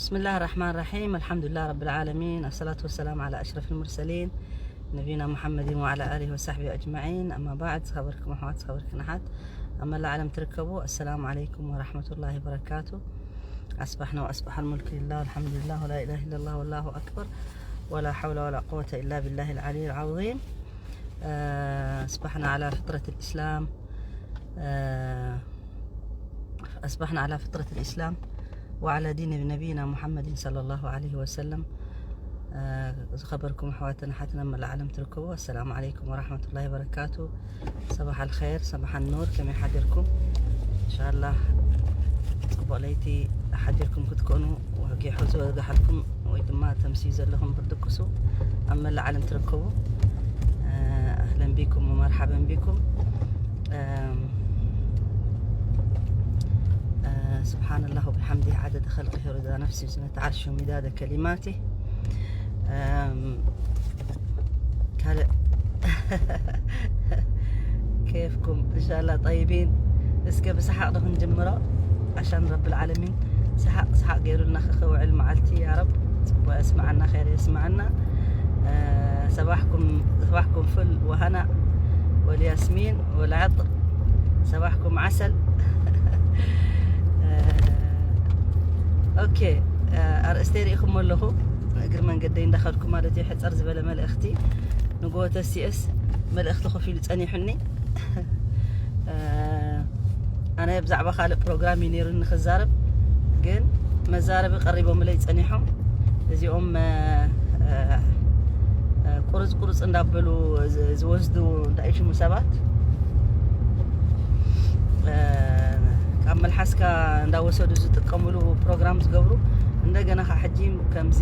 بسم الله الرحمن الرحيم. الحمد لله رب العالمين. الصلاة والسلام على أشرف المرسلين نبينا محمد وعلى آله وصحبه أجمعين. أما بعد، ዝኸበርኩም ኣሕዋት፣ ዝኸበርክን ኣሓት፣ ኣብ መላእ ዓለም ትርከቡ፣ السلام عليكم ورحمة الله وبركاته. أصبحنا وأصبح الملك لله، الحمد لله، ولا إله إلا الله، والله أكبر، ولا حول ولا قوة إلا بالله العلي العظيم. آه، أصبحنا على فطرة الإسلام. آه، أصبحنا على فطرة الإسلام وعلى دين نبينا محمد صلى الله عليه وسلم. آه، ዝኸበርኩም ኣሕዋትን ኣሓትን ኣብ መላእ ዓለም ትርከቡ፣ السلام عليكم ورحمة الله وبركاته. صباح الخير، صباح النور، ከመይ ሓዲርኩም؟ إن شاء الله ጽቡቕ ለይቲ ሓዲርኩም ክትኮኑ፣ ወጊሑ ዝወጋሓልኩም ወይ ድማ ተምስዩ ዘለኹም ብርድቅሱ ኣብ መላእ ዓለም ትርከቡ፣ ኣህለን ቢኩም ወመርሓበን ቢኩም። ኣም፣ አ፣ سبحان الله وبحمده عدد خلقه ورضا نفسه وزنة عرشه ومداد كلماته. ኣም፣ ካልእ كيفكم؟ إن شاء الله طيبين. እስከ ብሰሓቕ ዶ ክንጅምሮ? عشان رب العالمين ሰሓቕ ሰሓቕ ገይሩልና ክውዕል መዓልቲ يا رب ጽቡቕ የስምዓና፣ ኸይር የስምዓና። አ፣ صباحكم، صباحكم فل وهنا والياسمين والعطر. صباحكم عسل. አ፣ ኦኬ፣ አ፣ ኣርእስተይ ርኢኹሞ ኣለኹ። እግሪ መንገደይ እንዳኸድኩ ማለት እዩ፣ ሕፅር ዝበለ መልእኽቲ። ንግሆ ተሲእስ መልእኽቲ ኮፍ ኢሉ ጸኒሑኒ። አ፣ ኣነ ብዛዕባ ካልእ ፕሮግራም እዩ ነይሩኒ ክዛረብ፣ ግን መዛረቢ ቀሪቦምለይ ጸኒሖም። እዚኦም፣ አ፣ አ፣ ቁርጽ ቁርጽ እንዳበሉ ዝ-፣ ዝወስዱ እንታይ ሽሙ ሰባት፣ አ፣ ካብ መልሓስካ እንዳወሰዱ ዝጥቀሙሉ ፕሮግራም ዝገብሩ፣ እንደገና ኸዓ ሕጂ ከምዚ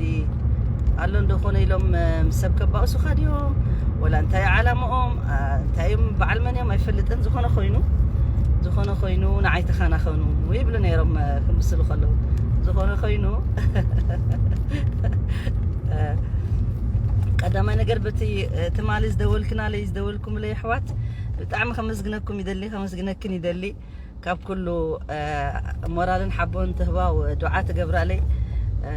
ኣሎ እንደኾነ ኢሎም፣ አ፣ ምስ ሰብ ከባእሱኻ ድዮም ወላ እንታይ ዓላማኦም፣ አ፣ እንታይ እዮም፣ በዓል መን እዮም ኣይፈልጥን። ዝኾነ ኮይኑ፣ ዝኾነ ኮይኑ ንዓይ ተኻናኸኑ ይብሉ ነይሮም፣ አ፣ ክምስሉ ከለዉ። ዝኾነ ኮይኑ፣ አ፣ ቀዳማይ ነገር በቲ፣ አ፣ ትማሊ ዝደወልክናለይ፣ ዝደወልኩምለይ ኣሕዋት ብጣዕሚ ከመስግነኩም ይደሊ፣ ከመስግነክን ይደሊ። ካብ ኩሉ፣ አ፣ ሞራልን ሓቦን ትህባ፣ ዱዓ ትገብራለይ። አ፣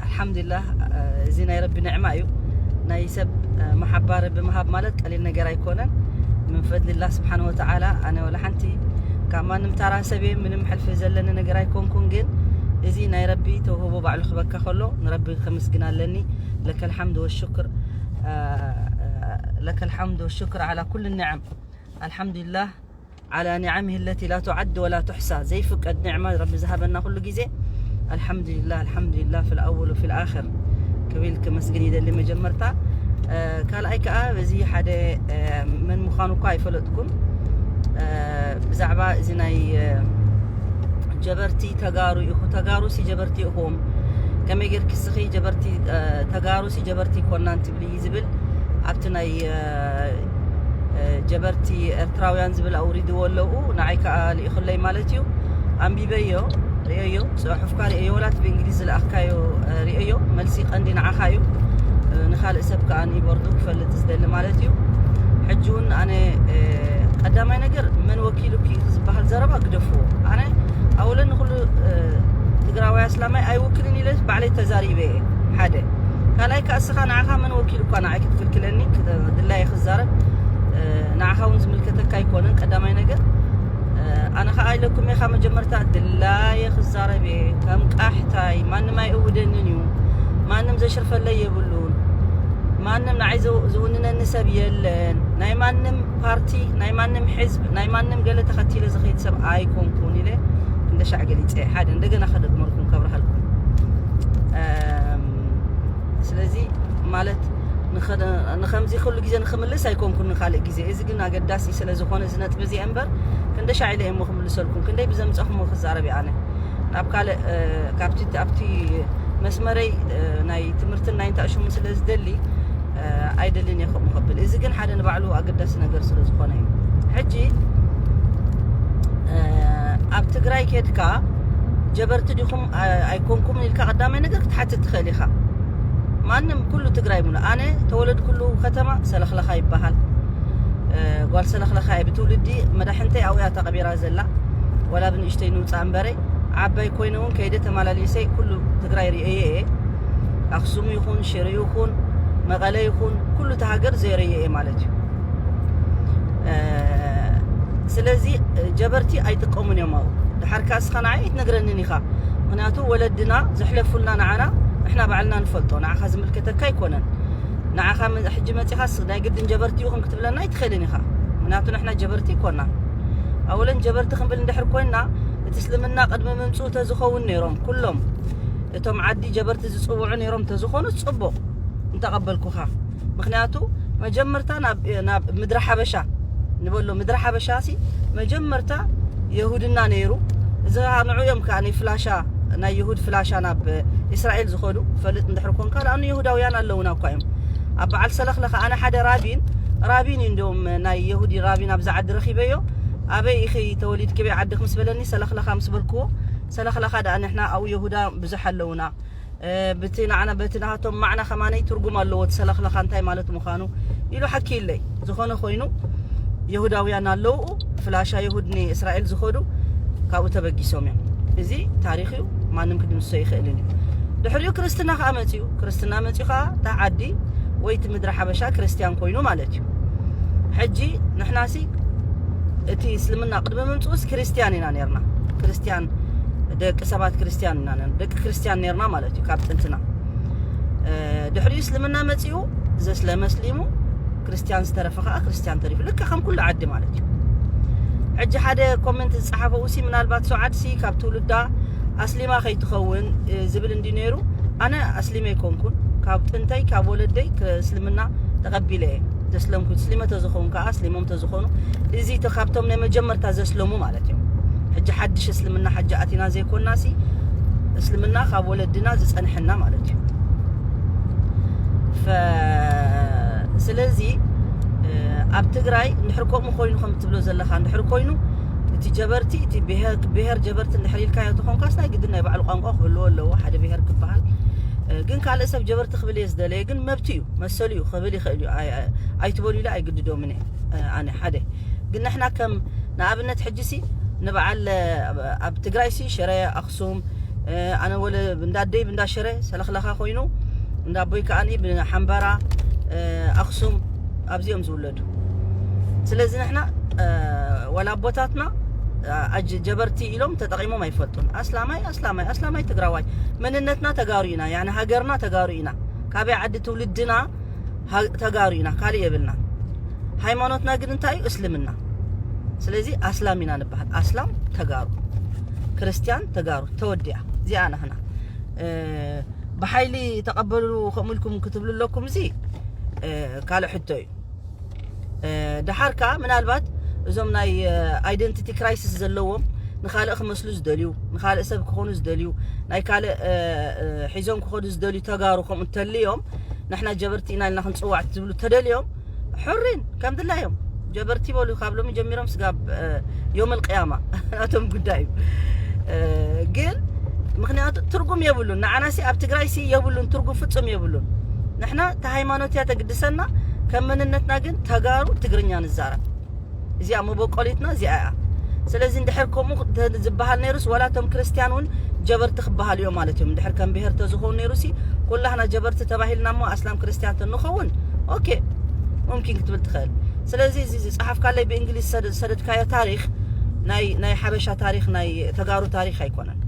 ኣልሓምዱሊላህ፣ አ፣ እዚ ናይ ረቢ ንዕማ እዩ። ናይ ሰብ፣ አ፣ መሓባሪ ብምሃብ ማለት ቀሊል ነገር ኣይኮነን። ምን ፈድሊላህ ስብሓነ ወተዓላ። ኣነ ወላ ሓንቲ ካብ ማንም ታራ ሰብ እየ፣ ምንም ሕልፊ ዘለኒ ነገር ኣይኮንኩን። ግን እዚ ናይ ረቢ ተውህቦ ባዕሉ ክበካ ከሎ ንረቢ ከመስግን ኣለኒ። ለከል ሓምድ ወሽክር፣ አ፣ ለከል ሓምድ ወሽክር ዓላ ኩሉ ኒዓም። ኣልሓምዱሊላህ ዓላ ኒዓሚሂ ለቲ ላ ቱዓድ ወላ ቱሕሳ። ዘይፍቀድ ኒዕማ ረቢ ዝሃበና ኩሉ ግዜ። ኣልሓምዱሊላህ፣ ኣልሓምዱሊላህ ፊል ኣወል ወፊል ኣኽር ክብል ክመስግን ይደሊ መጀመርታ። አ፣ ካልኣይ ከኣ በዚ ሓደ፣ አ፣ መን ምዃኑ እኳ ኣይፈለጥኩን። አ፣ ብዛዕባ እዚ ናይ፣ አ፣ ጀበርቲ ተጋሩ ኢኹ፣ ተጋሩ ሲ ጀበርቲ ኢኹም፣ ከመይ ጌርኪ እስኺ ጀበርቲ፣ አ፣ ተጋሩ ሲ ጀበርቲ ይኮናን ትብሊ ዝብል ኣብቲ ናይ፣ አ፣ አ፣ ጀበርቲ ኤርትራውያን ዝብል ኣውሪድዎ ኣለዉ። ንዓይ ከኣ ልኢኹለይ ማለት እዩ። ኣንቢበዮ፣ ርእየዮ፣ ጽሑፍካ ርእየዮ፣ ወላ እቲ ብእንግሊዝ ዝለኣኽካዮ፣ አ፣ ርእየዮ። መልሲ ቀንዲ ንዓኻ እዩ። አ፣ ንኻልእ ሰብ ከኣ ንቦርዱ ክፈልጥ ዝደሊ ማለት እዩ። ሕጂ እውን ኣነ፣ አ፣ ቀዳማይ ነገር መን ወኪሉኪ ዝበሃል ዘረባ ግደፍዎ። ኣነ ኣወለ ንኹሉ፣ እ፣ ትግራዋይ ኣስላማይ ኣይውክልን ኢለ ባዕለይ ተዛሪበ እየ። ሓደ። ካልኣይ ከኣ እስኻ ንዓኻ መን ወኪሉካ ንዓይ ክትክልክለኒ፣ ክ-፣ ድላየ ክዛረብ፣ እ፣ ንዓኻ እውን ዝምልከተካ ኣይኮነን ቀዳማይ ነገር። እ፣ ኣነ ኸኣ ኢለኩም እየ ካብ መጀመርታ ድላየ ክዛረብ እየ። ከም ቃሕታይ ማንም ኣይእውደንን እዩ። ማንም ዘሽርፈለይ የብሉን። ማንም ንዓይ ዘው-፣ ዝውንነኒ ሰብ የለን። ናይ ማንም ፓርቲ፣ ናይ ማንም ሕዝብ፣ ናይ ማንም ገለ ተኸቲለ ዝኸይድ ሰብ ኣይኮንኩን ኢለ ክንደሻዕ ገሊጸ። ሓደ፣ እንደገና ከደግመልኩም ከብርሃልኩም። እም፣ ስለዚ ማለት ንኸ-፣ ንኸምዚ ኩሉ ግዜ ንኽምልስ ኣይኮንኩን ንኻልእ ግዜ። እዚ ግን ኣገዳሲ ስለ ዝኾነ እዚ ነጥቢ እዚ እምበር ክንደሻዕ ኢለ እየ እሞ ክምልሰልኩም። ክንደይ ብዘምጸኹሞ ክዛረብ እየ ኣነ። ናብ ካልእ፣ እ፣ ካብቲ፣ ኣብቲ መስመረይ፣ እ፣ ናይ ትምህርትን ናይ እንታይ ሽሙ ስለ ዝደሊ፣ እ፣ ኣይደልን እየ ከምኡ ከብል። እዚ ግን ሓደ ንባዕሉ ኣገዳሲ ነገር ስለ ዝኾነ እዩ። ሕጂ፣ እ፣ ኣብ ትግራይ ኬድካ ጀበርቲ ዲኹም፣ እ፣ ኣይኮንኩምን ኢልካ ቀዳማይ ነገር ክትሓትት ትኽእል ኢኻ። ማንም፣ ኩሉ ትግራይ ሙሉ። ኣነ ተወለድኩሉ ከተማ ሰለኽለኻ ይበሃል። እ፣ ጓል ሰለኽለኻ እየ ብትውልዲ። መዳሕንተይ ኣብኡ እያ ተቐቢራ ዘላ። ዋላ ብንእሽተይ ንውፃእ እምበረይ፣ ዓባይ ኮይነ እውን ከይደ ተመላሊሰይ ኩሉ ትግራይ ርእየ እየ። ኣክሱም ይኹን ሽረ ይኹን መቐለ ይኹን ኩሉ እቲ ሃገር ዘርእየ እየ ማለት እዩ። ስለዚ ጀበርቲ ኣይጥቀሙን እዮም ኣብኡ። ድሓርካ እስኻ ንዓይ ኣይትነግረንን ኢኻ። ምክንያቱ ወለድና ዘሕለፉልና ንዓና ንሕና ባዕልና ንፈልጦ። ንዓኻ ዝምልከተካ ኣይኮነን። ንዓኻ ሕጂ መፂኻስ ናይ ግድን ጀበርቲ ይኹን ክትብለና ኣይትኽእልን ኢኻ። ምክንያቱ ንሕና ጀበርቲ ይኮና። ኣወለን ጀበርቲ ክንብል እንድሕር ኮይና እቲ እስልምና ቅድሚ ምምፅኡ ተዝኸውን ነይሮም ኩሎም እቶም ዓዲ ጀበርቲ ዝፅውዑ ነይሮም ተዝኾኑ ፅቡቕ እንተቐበልኩኻ። ምክንያቱ መጀመርታ ናብ ምድሪ ሓበሻ ንበሎ፣ ምድሪ ሓበሻ ሲ መጀመርታ የሁድና ነይሩ። እዚ ንዑ እዮም ከዓ ናይ ፍላሻ ናይ የሁድ ፍላሻ ናብ እስራኤል ዝኸዱ ፈልጥ እንድሕር ኮንካ፣ ለኣኑ የሁዳውያን ኣለውና እኳ እዮም። ኣብ በዓል ሰለኽለኻ ኣነ ሓደ ራቢን ራቢን እዩ እንደውም ናይ የሁዲ ራቢን ኣብዚ ዓዲ ረኺበዮ። ኣበይ ኢኺ ተወሊድኪ በይ ዓድኽ ምስ በለኒ ሰለኽለኻ ምስ በልክዎ፣ ሰለኽለኻ ደኣ ንሕና ኣብኡ የሁዳ ብዙሕ ኣለውና፣ ብቲ ንዓና በቲ ናሃቶም ማዕና ከማነይ ትርጉም ኣለዎ። ትሰለኽለኻ እንታይ ማለት ምዃኑ ኢሉ ሓኪ ኢለይ። ዝኾነ ኮይኑ የሁዳውያን ኣለውኡ ፍላሻ የሁድ ንእስራኤል ዝኸዱ ካብኡ ተበጊሶም እዮም። እዚ ታሪኽ እዩ፣ ማንም ክድምስሶ ይኽእልን እዩ። ድሕሪኡ ክርስትና ከዓ መፅኡ። ክርስትና መፅኡ ከዓ እታ ዓዲ ወይ እቲ ምድሪ ሓበሻ ክርስትያን ኮይኑ ማለት እዩ። ሕጂ ንሕናሲ እቲ እስልምና ቅድሚ ምምፅኡስ ክርስትያን ኢና ነርና። ክርስትያን ደቂ ሰባት ክርስትያን ኢና ነርና፣ ደቂ ክርስትያን ነርና ማለት እዩ ካብ ጥንትና። ድሕሪኡ እስልምና መፂኡ ዘስለመ ኣስሊሙ፣ ክርስትያን ዝተረፈ ከዓ ክርስትያን ተሪፉ፣ ልክዕ ከም ኩሉ ዓዲ ማለት እዩ። ሕጂ ሓደ ኮመንት ዝፀሓፈ ሲ ምናልባት ሰዓድ ሲ ካብ ትውልዳ ኣስሊማ ከይትኸውን ዝብል እንዲ ነይሩ። ኣነ ኣስሊመ ኣይኮንኩን፣ ካብ ጥንተይ ካብ ወለደይ እስልምና ተቐቢለ እየ ዘስለምኩ። እስሊመ ተዝኸውን ከዓ ኣስሊሞም ተዝኾኑ እዚ ካብቶም ናይ መጀመርታ ዘስለሙ ማለት እዮም። ሕጂ ሓድሽ እስልምና ሓጂ ኣቲና ዘይኮና ሲ እስልምና ካብ ወለድና ዝፀንሐና ማለት እዩ። ስለዚ ኣብ ትግራይ እንድሕር ከምኡ ኮይኑ ከም ትብሎ ዘለካ እንድሕር ኮይኑ እቲ ጀበርቲ እቲ ብሄር ጀበርቲ እንድሕር ኢልካዮ ተኾንካስ ናይ ግድን ናይ ባዕሉ ቋንቋ ክህልዎ ኣለዎ ሓደ ብሄር ክበሃል። ግን ካልእ ሰብ ጀበርቲ ክብል እየ ዝደለየ ግን መብት እዩ መሰሉ እዩ ክብል ይኽእል እዩ። ኣይትበሉ ኢለ ኣይግድዶምን እየ ኣነ ሓደ። ግን ንሕና ከም ንኣብነት ሕጂ ሲ ንበዓል ኣብ ትግራይ ሲ ሽረ ኣክሱም ኣነ ወለ እንዳደይ ብንዳ ሽረ ሰለኽለኻ ኮይኑ እንዳቦይ ከዓኒ ብሓምባራ ኣክሱም ኣብዚኦም ዝውለዱ። ስለዚ ንሕና ወላ ኣቦታትና ጀበርቲ ኢሎም ተጠቂሞም ኣይፈልጡን። ኣስላማይ ኣስላማይ ኣስላማይ ትግራዋይ መንነትና ተጋሩ ኢና፣ ሃገርና ተጋሩ ኢና። ካበይ ዓዲ ትውልድና ተጋሩ ኢና፣ ካልእ የብልና። ሃይማኖትና ግን እንታይ እዩ? እስልምና። ስለዚ ኣስላም ኢና ንበሃል። ኣስላም ተጋሩ፣ ክርስትያን ተጋሩ፣ ተወዲኣ። እዚኣ ናህና ብሓይሊ ተቐበሉ ከምኡ ኢልኩም ክትብሉ ኣለኩም። እዚ ካልእ ሕቶ እዩ። ደሓር ከዓ ምናልባት እዞም ናይ ኣይደንቲቲ ክራይሲስ ዘለዎም ንካልእ ክመስሉ ዝደልዩ፣ ንካልእ ሰብ ክኾኑ ዝደልዩ፣ ናይ ካልእ ሒዞም ክኸዱ ዝደልዩ ተጋሩ ከምኡ እንተልዮም ንሕና ጀበርቲ ኢና ኢልና ክንፅዋዕ ዝብሉ ተደልዮም ሕሪን ከም ድላዮም ጀበርቲ በሉ። ካብ ሎሚ ጀሚሮም ስጋብ ዮም ልቅያማ ናቶም ጉዳይ እዩ። ግን ምክንያቱ ትርጉም የብሉን። ንዓናሲ ኣብ ትግራይሲ የብሉን፣ ትርጉም ፍጹም የብሉን። ንሕና እቲ ሃይማኖት እያ ተግድሰና፣ ከም መንነትና ግን ተጋሩ ትግርኛ ንዛረብ። እዚኣ መበቆሊትና እዚኣ እያ። ስለዚ እንድሕር ከምኡ ዝበሃል ነይሩስ ዋላ እቶም ክርስትያን እውን ጀበርቲ ክበሃሉ እዮም ማለት እዮም። እንድሕር ከም ብሄር ተዝኾኑ ነይሩሲ ኩላህና ጀበርቲ ተባሂልና እሞ ኣስላም ክርስትያን ተንኸውን ኦኬ ሙምኪን ክትብል ትኽእል። ስለዚ እዚ ዝፀሓፍካለይ ብእንግሊዝ ዝሰደድካዮ ታሪክ ናይ ሓበሻ ታሪክ ናይ ተጋሩ ታሪክ ኣይኮነን፣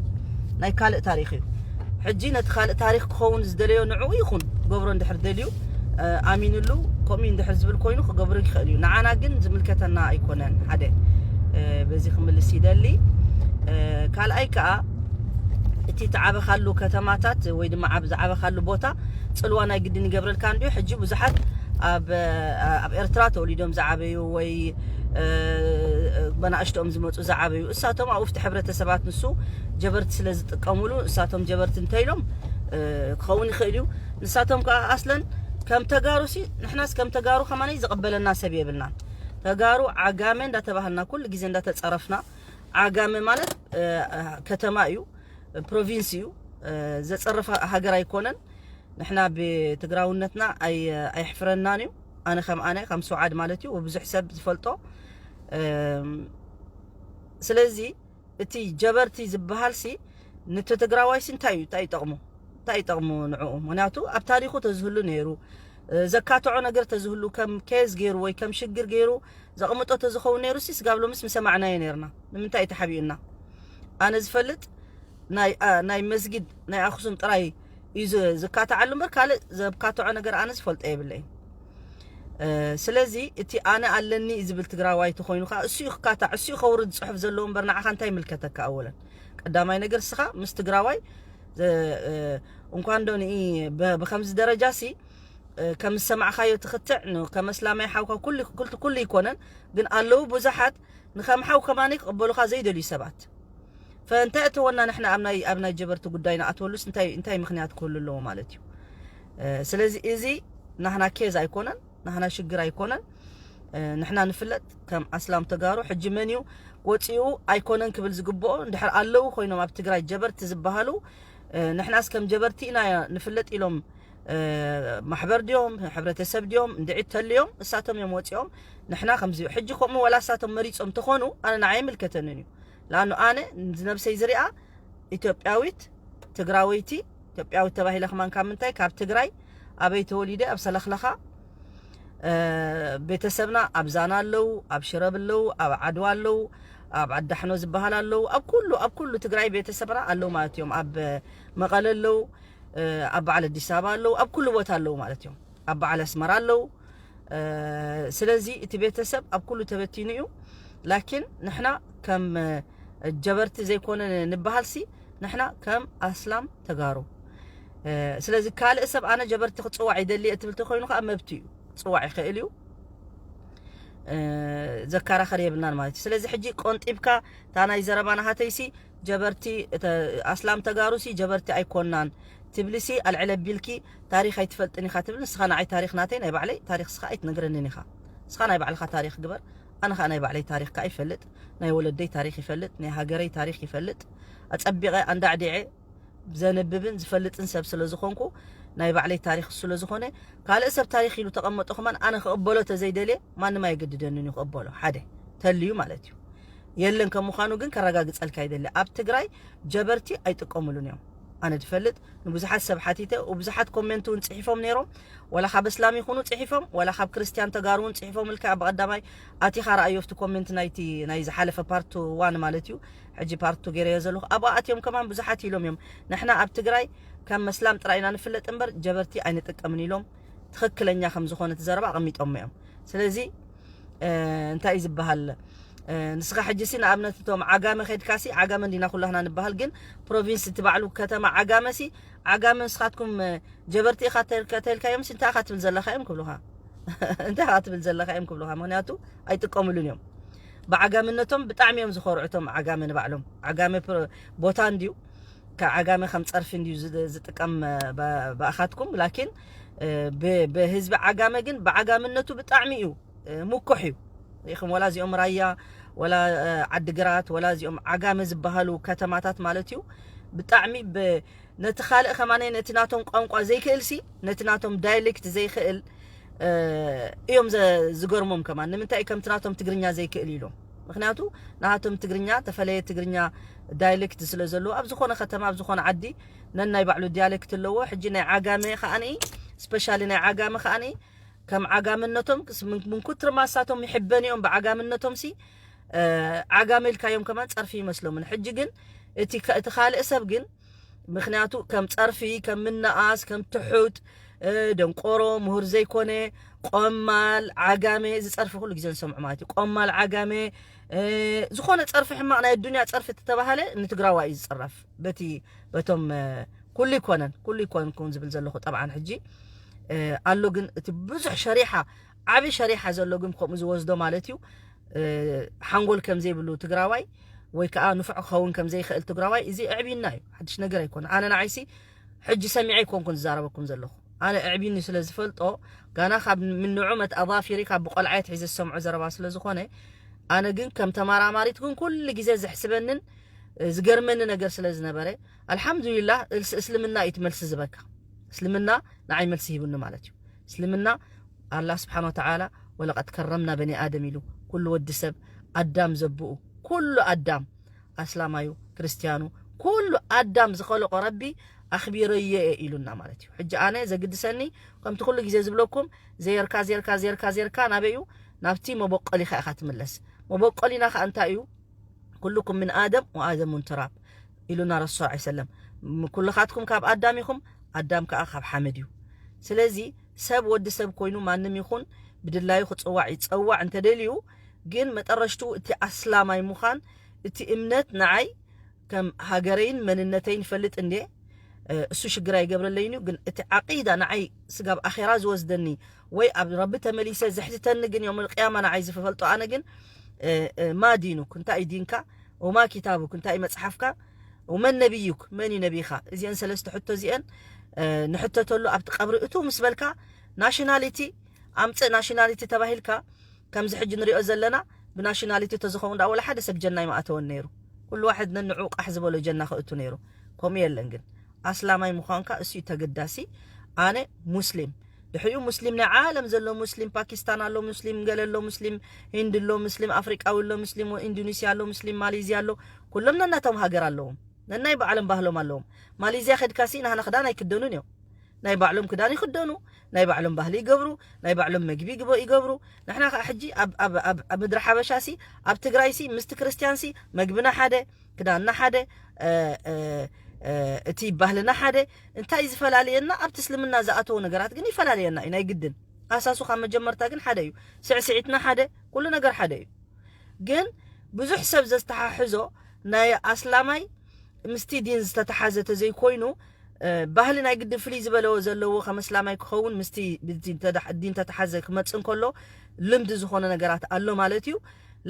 ናይ ካልእ ታሪክ እዩ። ሕጂ ነቲ ካልእ ታሪክ ክኸውን ዝደለዮ ንዕኡ ይኹን ገብሮ እንድሕር ደልዩ ኣሚንሉ ከምኡ እንድሕር ዝብል ኮይኑ ክገብሩ ይኽእል እዩ። ንዓና ግን ዝምልከተና ኣይኮነን። ሓደ በዚ ክምልስ ይደሊ። ካልኣይ ከዓ እቲ ተዓበኻሉ ከተማታት ወይ ድማ ዝዓበኻሉ ቦታ ፅልዋ ናይ ግድን ይገብረልካ እንዲዩ። ሕጂ ብዙሓት ኣብ ኤርትራ ተወሊዶም ዝዓበዩ ወይ በናእሽቶኦም ዝመፁ ዝዓበዩ እሳቶም ኣብኡ ፍቲ ሕብረተሰባት ንሱ ጀበርቲ ስለ ዝጥቀሙሉ እሳቶም ጀበርቲ እንተኢሎም ክኸውን ይኽእል እዩ። ንሳቶም ከዓ ኣስለን ከም ተጋሩ ሲ ንሕናስ ከም ተጋሩ ከማነይ ዝቕበለና ሰብ የብልናን። ተጋሩ ዓጋመ እንዳተባህልና ኩሉ ግዜ እንዳተፀረፍና፣ ዓጋመ ማለት ከተማ እዩ፣ ፕሮቪንስ እዩ፣ ዘፀርፍ ሃገር ኣይኮነን። ንሕና ብትግራውነትና ኣይሕፍረናን እዩ። ኣነ ከም ኣነ ከም ሰዓድ ማለት እዩ ብዙሕ ሰብ ዝፈልጦ። ስለዚ እቲ ጀበርቲ ዝበሃል ሲ ንቲ ትግራዋይ ሲ እንታይ እዩ እንታይ ይጠቕሙ እንታይ ይጠቕሙ ንዕኡ? ምክንያቱ ኣብ ታሪኹ ተዝህሉ ነይሩ፣ ዘካትዖ ነገር ተዝህሉ፣ ከም ኬዝ ገይሩ ወይ ከም ሽግር ገይሩ ዘቕምጦ ተዝኸውን ነይሩ ሲ ስጋብ ሎምስ ምሰማዕናዮ ነይርና። ንምንታይ እዩ ተሓቢኡና? ኣነ ዝፈልጥ ናይ መስጊድ ናይ ኣክሱም ጥራይ እዩ ዝካትዓሉ እምበር ካልእ ዘካትዖ ነገር ኣነ ዝፈልጦ የብለይን። ስለዚ እቲ ኣነ ኣለኒ ዝብል ትግራዋይ ተኮይኑ ከዓ እሱ እዩ ክካታዕ፣ እሱ እዩ ከውርድ ዝፅሑፍ ዘለዎ እምበር ንዓኻ እንታይ ይምልከተካ? ኣወለን ቀዳማይ ነገር ስኻ ምስ ትግራዋይ እንኳን ዶ ንኢ ብከምዚ ደረጃ ሲ ከም ዝሰማዕካዮ ትኽትዕ ከም ኣስላማይ ሓውካ ኩሉ ይኮነን፣ ግን ኣለዉ ብዙሓት ንከም ሓው ከማነይ ክቕበሉኻ ዘይደልዩ ሰባት። ፈእንታይ እተወና ንሕና ኣብ ናይ ኣብ ናይ ጀበርቲ ጉዳይ ንኣትወሉስ እንታይ እንታይ ምክንያት ክህሉ ኣለዎ ማለት እዩ? ስለዚ እዚ ናህና ኬዝ ኣይኮነን፣ ናህና ሽግር ኣይኮነን። ንሕና ንፍለጥ ከም ኣስላም ተጋሩ። ሕጂ መን እዩ ወፂኡ ኣይኮነን ክብል ዝግብኦ? እንድሕር ኣለዉ ኮይኖም ኣብ ትግራይ ጀበርቲ ዝበሃሉ ንሕናስ ከም ጀበርቲ ኢና ንፍለጥ ኢሎም ማሕበር ድዮም ሕብረተሰብ ድዮም እንድዒ ተልዮም እሳቶም እዮም ወፂኦም። ንሕና ከምዚ ሕጂ ከምኡ ወላ እሳቶም መሪፆም ተኾኑ ኣነ ንዓይ ኣይምልከተንን እዩ። ለኣኑ ኣነ ንነብሰይ ዝሪኣ ኢትዮጵያዊት ትግራወይቲ ኢትዮጵያዊት ተባሂለ ከማን ካብ ምንታይ ካብ ትግራይ ኣበይ ተወሊደ ኣብ ሰለኽለኻ ቤተሰብና ኣብ ዛና ኣለዉ፣ ኣብ ሽረብ ኣለዉ፣ ኣብ ዓድዋ ኣለዉ፣ ኣብ ዓዳሕኖ ዝበሃል ኣለዉ፣ ኣብ ኩሉ ኣብ ኩሉ ትግራይ ቤተሰብና ኣለዉ ማለት እዮም። ኣብ መቐለ ኣለዉ፣ ኣብ በዓል ኣዲስ ኣበባ ኣለዉ፣ ኣብ ኩሉ ቦታ ኣለዉ ማለት እዮም። ኣብ በዓል ኣስመራ ኣለዉ። ስለዚ እቲ ቤተሰብ ኣብ ኩሉ ተበቲኑ እዩ። ላኪን ንሕና ከም ጀበርቲ ዘይኮነ ንበሃልሲ ንሕና ከም ኣስላም ተጋሩ። ስለዚ ካልእ ሰብ ኣነ ጀበርቲ ክፅዋዕ ይደሊ እትብል ተኮይኑ ከዓ መብት እዩ፣ ክፅዋዕ ይኽእል እዩ። ዘከራኸር የብልናን ማለት እዩ። ስለዚ ሕጂ ቆንጢብካ እታ ናይ ዘረባ ናሃተይሲ ጀበርቲ ኣስላም ተጋሩሲ ጀበርቲ ኣይኮናን ትብልሲ ኣልዕለ ቢልኪ ታሪኽ ኣይትፈልጥን ኢኻ ትብል። ንስኻ ንዓይ ታሪኽ ናተይ ናይ ባዕለይ ታሪኽ ስኻ ኣይትነግረንን ኢኻ። ንስኻ ናይ ባዕልኻ ታሪኽ ግበር። ኣነ ኸዓ ናይ ባዕለይ ታሪኽ ከዓ ይፈልጥ፣ ናይ ወለደይ ታሪኽ ይፈልጥ፣ ናይ ሃገረይ ታሪኽ ይፈልጥ። ኣጸቢቐ ኣንዳዕዲዐ ዘንብብን ዝፈልጥን ሰብ ስለ ዝኾንኩ ናይ ባዕለይ ታሪኽ ስለ ዝኾነ ካልእ ሰብ ታሪኽ ኢሉ ተቐመጦ ከማን ኣነ ክቕበሎ ተዘይደልየ ማንም ኣየገድደንን እዩ ክቕበሎ። ሓደ ተልዩ ማለት እዩ የለን ከም ምዃኑ ግን ከረጋግጸልካ ይደሊ። ኣብ ትግራይ ጀበርቲ ኣይጥቀሙሉን እዮም። ኣነ ዝፈልጥ ንብዙሓት ሰብ ሓቲተ፣ ብዙሓት ኮሜንት እውን ጽሒፎም ነይሮም። ወላ ካብ እስላም ይኹኑ ጽሒፎም፣ ወላ ካብ ክርስቲያን ተጋሩ እውን ጽሒፎም። ኢልካ ብቐዳማይ ኣቲኻ ረኣዮ ኣብቲ ኮሜንት ናይቲ ናይ ዝሓለፈ ፓርት ዋን ማለት እዩ። ሕጂ ፓርት ቱ ገይረዮ ዘለኹ። ኣብኡ ኣትዮም ከማን ብዙሓት ኢሎም እዮም። ንሕና ኣብ ትግራይ ከም መስላም ጥራይ ኢና ንፍለጥ እምበር ጀበርቲ ኣይንጥቀምን ኢሎም ትኽክለኛ ከም ዝኾነ እቲ ዘረባ ኣቐሚጦሞ እዮም። ስለዚ እንታይ እዩ ዝበሃል? ንስኻ ሕጂ ሲ ንኣብነት እቶም ዓጋመ ከድካ ሲ ዓጋመ እንዲና ኩላህና ንበሃል፣ ግን ፕሮቪንስ እቲ ባዕሉ ከተማ ዓጋመ ሲ ዓጋመ ንስኻትኩም ጀበርቲ ኢኻ ተልካዮም ሲ እንታይ ኢኻ ትብል ዘለኻ እዮም ክብሉኻ እንታይ ኢኻ ትብል ዘለኻ እዮም ክብሉኻ። ምክንያቱ ኣይጥቀምሉን እዮም። ብዓጋምነቶም ብጣዕሚ እዮም ዝኾርዑ እቶም ዓጋመ ንባዕሎም። ዓጋመ ቦታ እንድዩ ካብ ዓጋመ ከም ፀርፊ እንድዩ ዝጥቀም ብኣኻትኩም። ላኪን ብህዝቢ ዓጋመ ግን ብዓጋምነቱ ብጣዕሚ እዩ ምኩሕ እዩ። ሪኢኹም ወላ እዚኦም ራያ ወላ ዓድግራት ወላ እዚኦም ዓጋመ ዝበሃሉ ከተማታት ማለት እዩ ብጣዕሚ ነቲ ካልእ ከማነ ነቲ ናቶም ቋንቋ ዘይክእል ሲ ነቲ ናቶም ዳይሌክት ዘይክእል እዮም ዝገርሞም ከማን። ንምንታይ ከምቲ ናቶም ትግርኛ ዘይክእል ኢሎም? ምክንያቱ ናሃቶም ትግርኛ ተፈለየ ትግርኛ ዳይሌክት ስለ ዘለዎ ኣብ ዝኾነ ከተማ ኣብ ዝኾነ ዓዲ ነናይ ባዕሉ ዲያሌክት ኣለዎ። ሕጂ ናይ ዓጋመ ከዓኒ ስፔሻሊ ናይ ዓጋመ ከዓኒ ከም ዓጋምነቶም ምን ኩትር ማሳቶም ይሕበንኦም ብዓጋምነቶም ሲ ዓጋመ ኢልካዮም ከማን ፀርፊ ይመስሎምን። ሕጂ ግን እቲ ካልእ ሰብ ግን ምክንያቱ ከም ፀርፊ ከም ምነኣስ ከም ትሑት ደንቆሮ ምሁር ዘይኮነ ቆማል ዓጋመ ዝፀርፊ ኩሉ ግዜ ንሰምዑ ማለት እዩ። ቆማል ዓጋመ ዝኾነ ፀርፊ ሕማቕ ናይ ኣዱንያ ፀርፊ ተተባሃለ ንትግራዋ እዩ ዝፅረፍ። በቲ በቶም ኩሉ ይኮነን ኩሉ ይኮንኩም ዝብል ዘለኹ ጠብዓን ሕጂ ኣሎ ግን እቲ ብዙሕ ሸሪሓ ዓብ ሸሪሓ ዘሎ ግን ከምኡ ዝወስዶ ማለት እዩ ሓንጎል ከም ዘይብሉ ትግራዋይ ወይ ከዓ ንፉዕ ክኸውን ከም ዘይኽእል ትግራዋይ እዚ ኣዕብዩና እዩ። ሓድሽ ነገር ኣይኮነ። ኣነ ንዓይሲ ሕጂ ሰሚዐ ኣይኮንኩን ዝዛረበኩም ዘለኹ። ኣነ ኣዕብዩኒ ስለ ዝፈልጦ ጋና ካብ ምንዑመት ኣባፊሪ ካብ ብቆልዓ ኣትሒዘ ዝሰምዖ ዘረባ ስለ ዝኾነ ኣነ ግን ከም ተመራማሪት ግን ኩሉ ግዜ ዘሕስበንን ዝገርመኒ ነገር ስለ ዝነበረ ኣልሓምዱሊላህ እስልምና እዩ እቲ መልሲ ዝበካ። እስልምና ንዓይ መልሲ ሂቡኒ ማለት እዩ። እስልምና ኣላህ ስብሓን ወተዓላ ወለቀድ ከረምና በኒ ኣደም ኢሉ ኩሉ ወዲ ሰብ ኣዳም ዘብኡ ኩሉ ኣዳም ኣስላማዩ፣ ክርስትያኑ፣ ኩሉ ኣዳም ዝኸለቆ ረቢ ኣኽቢረዮ እየ ኢሉና ማለት እዩ። ሕጂ ኣነ ዘግድሰኒ ከምቲ ኩሉ ግዜ ዝብለኩም፣ ዘየርካ ዘየርካ ዘየርካ ዘየርካ ናበይ እዩ? ናብቲ መበቆሊኻ ኢኻ ትምለስ። መበቆሊና ከኣ እንታይ እዩ? ኩልኩም ምን ኣደም ወኣደም ምን ትራብ ኢሉና ረሱል ሰለላሁ ዐለይሂ ወሰለም። ም- ኩልኻትኩም ካብ ኣዳም ኢኹም፣ ኣዳም ከኣ ካብ ሓመድ እዩ። ስለዚ ሰብ ወዲ ሰብ ኮይኑ ማንም ይኹን ብድላዩ ክጽዋዕ ይጸዋዕ እንተደልዩ፣ ግን መጠረሽቱ እቲ ኣስላማይ ምዃን፣ እቲ እምነት ንዓይ ከም ሃገረይን መንነተይን ይፈልጥ እንዴ፣ እ፣ እሱ ሽግር ኣይገብረለይን እዩ። ግን እቲ ዓቂዳ ንዓይ ስጋብ ኣኼራ ዝወስደኒ ወይ ኣብ ረቢ ተመሊሰ ዘሕትተኒ ግን ዮም ቅያማ ንዓይ ዝፈልጦ ኣነ ግን፣ እ፣ እ፣ ማ ዲኑክ፣ እንታይ እዩ ዲንካ? ወማ ኪታቡክ፣ እንታይ እዩ መጽሓፍካ? ወመን ነቢዩክ፣ መን እዩ ነቢኻ? እዚአን ሰለስተ ሕቶ እዚአን፣ እ፣ ንሕተተሉ ኣብቲ ቀብሪ እቱ ምስ በልካ ናሽናሊቲ ኣምጽእ ናሽናሊቲ ተባሂልካ፣ ከምዚ ሕጂ ንሪኦ ዘለና ብናሽናሊቲ ተዝኸውን ደኣ ወላ ሓደ ሰብ ጀና ኣይምኣተወን ነይሩ። ኩሉ ዋሕድ ነንዕኡ ቃሕ ዝበሎ ጀና ክእቱ ነይሩ። ከምኡ የለን ግን ኣስላማይ ምዃንካ እሱ እዩ ተገዳሲ። ኣነ ሙስሊም፣ ድሕሪኡ ሙስሊም ናይ ዓለም ዘሎ ሙስሊም፣ ፓኪስታን ኣሎ ሙስሊም፣ ገለ ኣሎ ሙስሊም፣ ሂንድ ኣሎ ሙስሊም፣ ኣፍሪቃዊ ኣሎ ሙስሊም፣ ኢንዶኔስያ ኣሎ ሙስሊም፣ ማሌዝያ ኣሎ። ኩሎም ነናቶም ሃገር ኣለዎም፣ ነናይ ባዕሎም ባህሎም ኣለዎም። ማሌዝያ ከድካ ሲ ናህና ክዳን ኣይክደኑን እዮም። ናይ ባዕሎም ክዳን ይኽደኑ፣ ናይ ባዕሎም ባህሊ ይገብሩ፣ ናይ ባዕሎም መግቢ ይግበ- ይገብሩ። ንሕና ከዓ ሕጂ ኣብ- ኣብ- ኣብ- ኣብ ምድሪ ሓበሻ ሲ፣ ኣብ ትግራይ ሲ ምስቲ ክርስትያን ሲ መግብና ሓደ፣ ክዳንና ሓደ፣ እ- እ- እ- እቲ ባህልና ሓደ። እንታይ እዩ ዝፈላልየና? ኣብቲ እስልምና ዝኣተወ ነገራት ግን ይፈላልየና እዩ ናይ ግድን። ኣሳሱ ካብ መጀመርታ ግን ሓደ እዩ። ስዕስዒትና ሓደ፣ ኩሉ ነገር ሓደ እዩ። ግን ብዙሕ ሰብ ዘስተሓሕዞ ናይ ኣስላማይ ምስቲ ዲን ዝተተሓዘ ተዘይኮይኑ፣ እ፣ ባህሊ ናይ ግድን ፍልይ ዝበለዎ ዘለዎ ከም ኣስላማይ ክኸውን ምስቲ ብቲ ተዳ- ዲን ተተሓዘ ክመጽእ እንከሎ ልምዲ ዝኾነ ነገራት ኣሎ ማለት እዩ።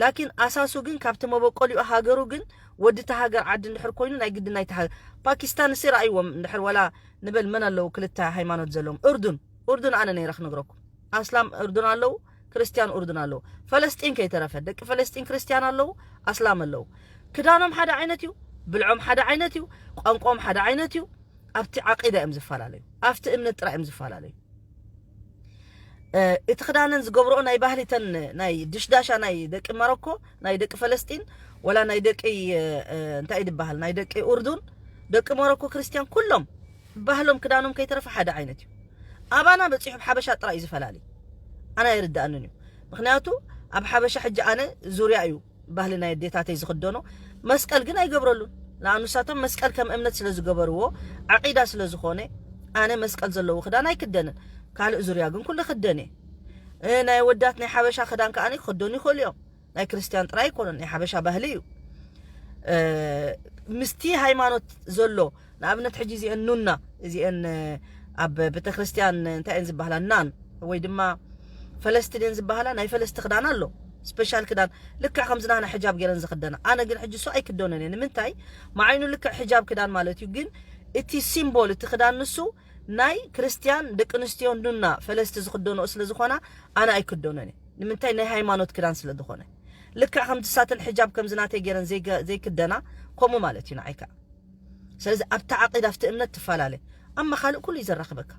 ላኪን ኣሳሱ ግን ካብቲ መበቆሊኡ ሃገሩ ግን ወዲ እቲ ሃገር ዓዲ እንድሕር ኮይኑ ናይ ግድን ናይ ተሃ- ፓኪስታን እሲ ረኣይዎም እንድሕር ወላ ንበል መን ኣለዉ ክልተ ሃይማኖት ዘለዎም? እርዱን፣ እርዱን ኣነ ነይረ ክነግረኩም። ኣስላም እርዱን ኣለዉ፣ ክርስትያን እርዱን ኣለዉ። ፈለስጢን ከይተረፈ ደቂ ፈለስጢን ክርስትያን ኣለዉ፣ ኣስላም ኣለዉ። ክዳኖም ሓደ ዓይነት እዩ፣ ብልዖም ሓደ ዓይነት እዩ፣ ቋንቋኦም ሓደ ዓይነት እዩ። ኣብቲ ዓቂዳ እዮም ዝፈላለዩ፣ ኣብቲ እምነት ጥራይ እዮም ዝፈላለዩ። እ፣ እቲ ክዳነን ዝገብርኦ ናይ ባህሊ ተን ናይ ድሽዳሻ ናይ ደቂ መረኮ፣ ናይ ደቂ ፈለስጢን፣ ወላ ናይ ደቂ እ፣ እ፣ እንታይ እዩ ዝበሃል ናይ ደቂ ኡርዱን፣ ደቂ መረኮ ክርስትያን ኩሎም ባህሎም ክዳኖም ከይተረፈ ሓደ ዓይነት እዩ። ኣባና በፂሑ ሓበሻ ጥራይ እዩ ዝፈላለዩ። ኣነ ኣይርድኣንን እዩ። ምክንያቱ ኣብ ሓበሻ ሕጂ ኣነ ዙርያ እዩ ባህሊ ናይ ኣዴታተይ ዝኽደኖ፣ መስቀል ግን ኣይገብረሉን። ንኣኑ ንሳቶም መስቀል ከም እምነት ስለ ዝገበርዎ፣ ዓቂዳ ስለ ዝኾነ፣ ኣነ መስቀል ዘለዎ ክዳን ኣይክደንን። ካልእ ዙርያ ግን ኩሉ ክደን እየ። እ፣ ናይ ወዳት ናይ ሓበሻ ክዳን ከኣ ክኽደኑ ይኽእሉ እዮም። ናይ ክርስትያን ጥራይ ኣይኮነን፣ ናይ ሓበሻ ባህሊ እዩ። እ፣ ምስቲ ሃይማኖት ዘሎ፣ ንኣብነት ሕጂ እዚአን ኑና፣ እዚአን፣ እ፣ ኣብ ቤተክርስትያን እንታይ እየን ዝበሃላ? ናን ወይ ድማ ፈለስቲ ድየን ዝበሃላ? ናይ ፈለስቲ ክዳን ኣሎ፣ ስፔሻል ክዳን፣ ልክዕ ከምዚ ናህና ሕጃብ ገይረን ዝኽደና። ኣነ ግን ሕጂ እሱ ኣይክደኖን እየ። ንምንታይ? መዓይኑ ልክዕ ሕጃብ ክዳን ማለት እዩ፣ ግን እቲ ሲምቦል፣ እቲ ክዳን ንሱ ናይ ክርስትያን ደቂ ኣንስትዮ ኑና ፈለስቲ ዝኽደንኦ ስለ ዝኾና ኣነ ኣይክደኖን እየ። ንምንታይ? ናይ ሃይማኖት ክዳን ስለ ዝኾነ። ልክዕ ከምቲ ሳተን ሕጃብ ከምዚ ናተይ ገይረን ዘይገ- ዘይክደና ከምኡ ማለት እዩ ንዓይ ከዓ። ስለዚ ኣብቲ ዓቂዳ ኣብቲ እምነት ትፈላለ። ኣማ ካልእ ኩሉ እዩ ዘራኽበካ።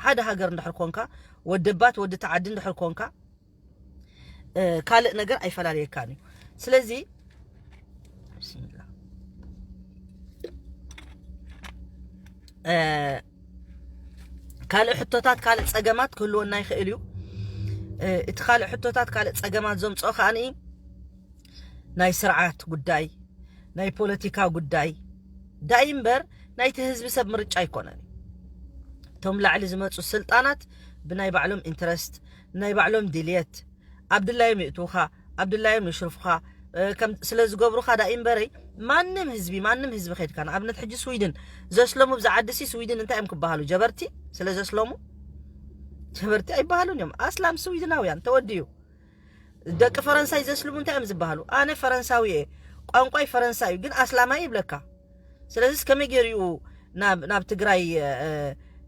ሓደ ሃገር እንድሕር ኮንካ፣ ወደባት ወዲ ተዓዲ እንድሕር ኮንካ፣ እ፣ ካልእ ነገር ኣይፈላለየካን እዩ። ስለዚ ብስሚላ፣ እ፣ ካልእ ሕቶታት ካልእ ጸገማት ክህልወና ይኽእል እዩ። እ፣ እቲ ካልእ ሕቶታት ካልእ ጸገማት ዘምጽኦ ከኣ ናይ ስርዓት ጉዳይ፣ ናይ ፖለቲካ ጉዳይ ዳይ እምበር ናይቲ ህዝቢ ሰብ ምርጫ ኣይኮነን። እቶም ላዕሊ ዝመጹ ስልጣናት ብናይ ባዕሎም ኢንትረስት፣ ናይ ባዕሎም ድልየት፣ ኣብ ድላዮም የእትውኻ፣ ኣብ ድላዮም የሽርፉኻ፣ እ፣ ከም ስለ ዝገብሩኻ ዳይ እምበረይ ማንም ህዝቢ፣ ማንም ህዝቢ ከይድካ፣ ንኣብነት ሕጂ ስዊድን ዘስለሙ ብዛ ዓዲ ሲ ስዊድን እንታይ እዮም ክበሃሉ? ጀበርቲ ስለ ዘስለሙ ጀበርቲ ኣይበሃሉን እዮም። ኣስላም ስዊድናውያን ተወዲኡ። ደቂ ፈረንሳይ ዘስልሙ እንታይ እዮም ዝበሃሉ? ኣነ ፈረንሳዊ እየ፣ ቋንቋይ ፈረንሳይ እዩ፣ ግን ኣስላማይ ይብለካ። ስለዚስ ከመይ ገይሩ እዩ ናብ ናብ ትግራይ፣ እ፣